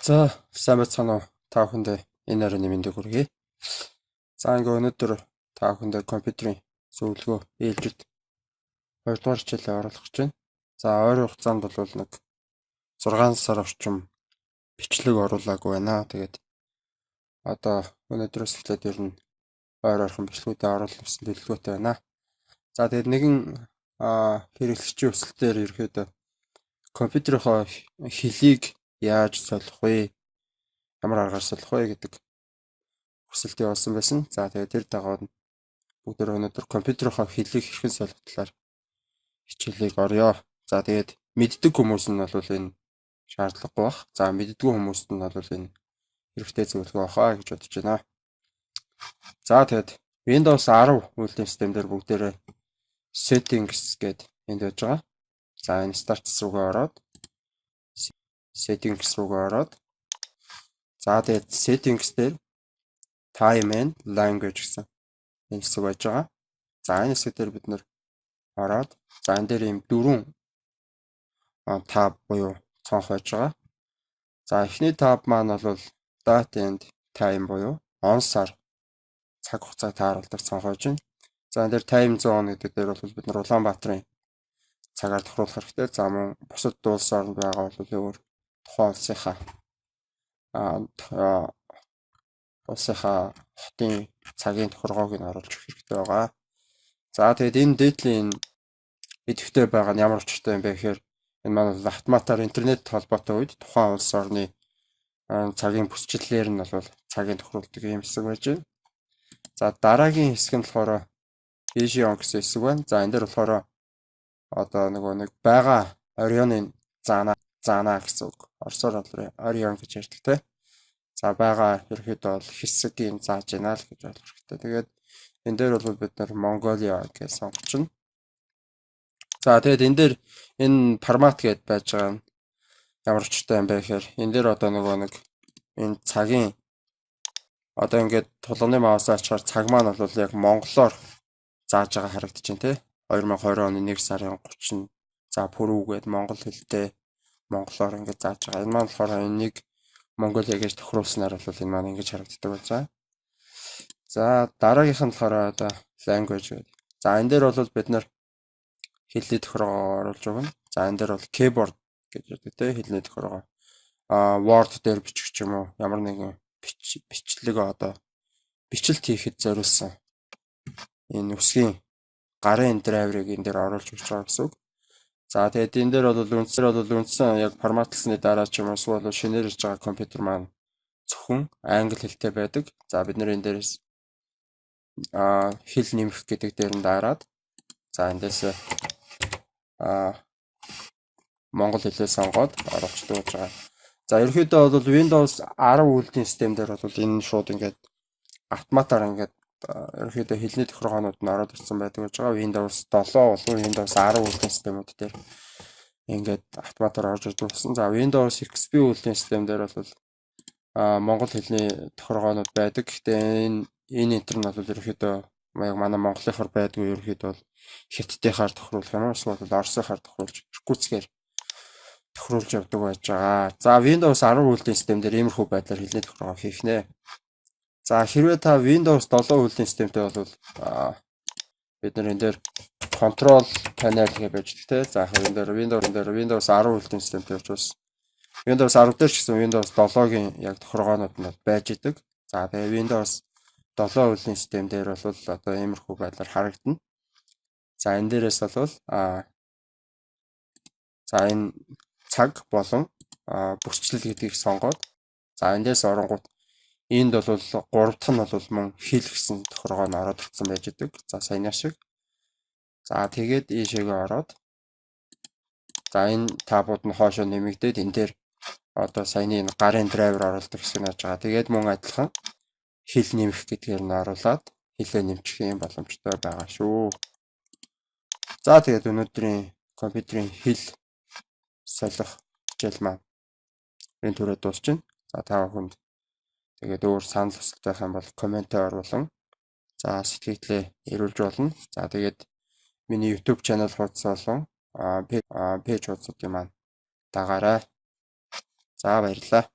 За, сайн байцгаана уу? Та бүхэндээ энэ оройн мэндийг хүргэе. За, ингээ өнөөдөр та бүхэндээ компьютерийн зөвлөгөө ээлжид 2 дугаар хичээлээ оруулах гэж байна. За, ойрын хугацаанд бол нэг 6 сар орчим бичлэг оруулаагүй байна. Тэгээд одоо өнөөдрөөс эхлээд ер нь ойр ойрхон бичлэгүүдээ оруулах гэсэн төлөвлөгөөтэй байна. За, тэгээд нэгэн хэрэглэгчийн хүсэлтээр ерөөхдөө компьютерийнхоо хэлийг яаж солих вэ? Ямар аргаар солих вэ гэдэг хүсэлт явуулсан байсан. За, тэгээд тэр дагуу бүгд өнөөдөр компьютерийнхоо хэлийг хэрхэн солих талаар хичээлийг оръё. За, тэгээд мэддэг хүмүүс нь бол энэ шаардлагагүй бах. За, мэддэггүй хүмүүст нь бол энэ хэрэгтэй зөвлөгөө байхаа гэж бодож байна. За, тэгээд Windows 10 үйлдлийн систем дээр бүгдээрээ Settings гээд энд байж байгаа. За, энэ Start руугаа ороод, Settings руугаа ороод, за, тэгээд Settings дээр Time and Language гэсэн энэ хэсэг байж байгаа. За, энэ хэсэг дээр бид нар ороод, за, энэ дээр ийм дөрвөн tab буюу цонх байж байгаа. За, эхний tab маань бол Date and Time буюу он, сар, цаг хугацааг тааруулдаг цонх байж байна. За, энэ дээр Time Zone гэдэг дээр бол бид нар Улаанбаатарын цагаар тохируулах хэрэгтэй. За, мөн бусад улс оронд байгаа бол өөр тухайн улсынхаа хотын цагийн тохиргоог нь оруулж өгөх хэрэгтэй байгаа. За, тэгээд энэ дээдлийн идэвхтэй байгаа нь ямар учиртай юм бэ гэхээр энэ маань бол автоматар интернет холбоотой үед тухайн улс орны цагийн бүсчлэлээр нь бол цагийн тохируулдаг ийм хэсэг байж байна. За, дараагийн хэсэг нь болохоор Region гэсэн хэсэг байна. За, энэ дээр болохоор одоо нөгөө нэг байгаа орионы заана гэсэн үг. Оросоор бол орён гэж ярьдаг, те. За, байгаа ерөөхдөө бол хэсэг юм зааж байна л гэж ойлгох хэрэгтэй. Тэгээд энэ дээр бол бид нар Mongolia гэж сонгочихно. За, тэгээд энэ дээр энэ формат гэдээ байж байгаа нь ямар учиртай юм бэ гэхээр энэ дээр одоо нөгөө нэг энэ цагийн одоо ингээд тулганы mouse аа ачаар цаг маань бол яг монголоор зааж байгаа харагдаж байна, те. 2020 оны 1 сарын 30, за, пүрэв гээд монгол хэлтэй монголоор ингээд зааж байгаа. Энэ маань болохоор энийг Монголиа гэж тохируулснаар бол энэ маань ингэж харагддаг байж байгаа. За, дараагийнх нь болохоор одоо language гэдэг. За, энэ дээр бол бид нар хэлний тохиргоо оруулж өгнө. За, энэ дээр бол keyboard гэж ярьдаг, те, хэлний тохиргоо. Word дээр бичих ч юм уу, ямар нэгэн бичлэг одоо бичлэлт хийхэд зориулсан энэ үсгийн гарын драйверыг энэ дээр оруулж өгч байгаа гэсэн үг. За, тэгээд энэ дээр бол үндсэн яг форматлсны дараа ч юм уу, эсвэл шинээр ирж байгаа компьютер маань зөвхөн англи хэлтэй байдаг. За, бид нар энэ дээрээс хэл нэмэх гэдэг дээр нь дараад, за, эндээс монгол хэлээ сонгоод оруулчихдаг болж байгаа. За, ерөнхийдөө бол Windows 10 үйлдлийн систем дээр бол энэ шууд ингээд автоматар ингээд ерөнхийдөө хэлний тохиргоонууд нь ороод ирсэн байдаг гэж байгаа. Windows 7 болон Windows 10 үйлдлийн системүүд дээр ингээд автоматар орж ирдэг болсон. За, Windows XP үйлдлийн систем дээр бол монгол хэлний тохиргоонууд байдаг. Гэхдээ энэ энтер нь бол ерөнхийдөө яг манай монголынхаар байдгүй, ерөнхийдөө бол хятадынхаар тохируулах юм уу, эсвэл оросынхаар тохируулж, Иркутскээр тохируулж явдаг байж байгаа. За, Windows 10 үйлдлийн систем дээр иймэрхүү байдлаар хэлний тохиргоо хийх нэ. За, хэрвээ та Windows 7 үйлдлийн системтэй бол бид нар энэ дээр Control Panel гэж байж те. За, яг энэ дээр Windows 10 үйлдлийн системтэй учраас Windows 10 дээр ч гэсэн Windows 7-гийн яг тохиргоонууд нь бол байж идэг. За, тэгээ Windows 7 үйлдлийн систем дээр бол одоо иймэрхүү байдлаар харагдана. За, энэ дээрээс бол за, энэ цаг болон бүсчлэл гэдгийг сонгоод, за, эндээс оронгууд энд бол гурав дахь нь бол мөн хэл гэсэн тохиргоо нь ороод ирсэн байж идэг. За, саяны шиг. За, тэгээд ийшээгээ ороод, за, энэ tab ууд нь хоошоо нэмэгдээд энэ дээр одоо саяны энэ гарын драйвер оруулдаг хэсэг нь яаж байгаа. Тэгээд мөн адилхан хэл нэмэх гэдгээр нь оруулаад хэлээ нэмчих юм боломжтой байгаа шүү. За, тэгээд өнөөдрийн компьютерийн хэл солих хичээл маань энэ түрээ дуусчихна. За, та бүхэнд тэгээд өөр санал хүсэлт байх юм бол comment ээ оруулан, за, сэтгэгдлээ ирүүлж болно. За, тэгээд миний YouTube channel хуудас болон page хуудасуудын маань дагаарай. За, баярлалаа.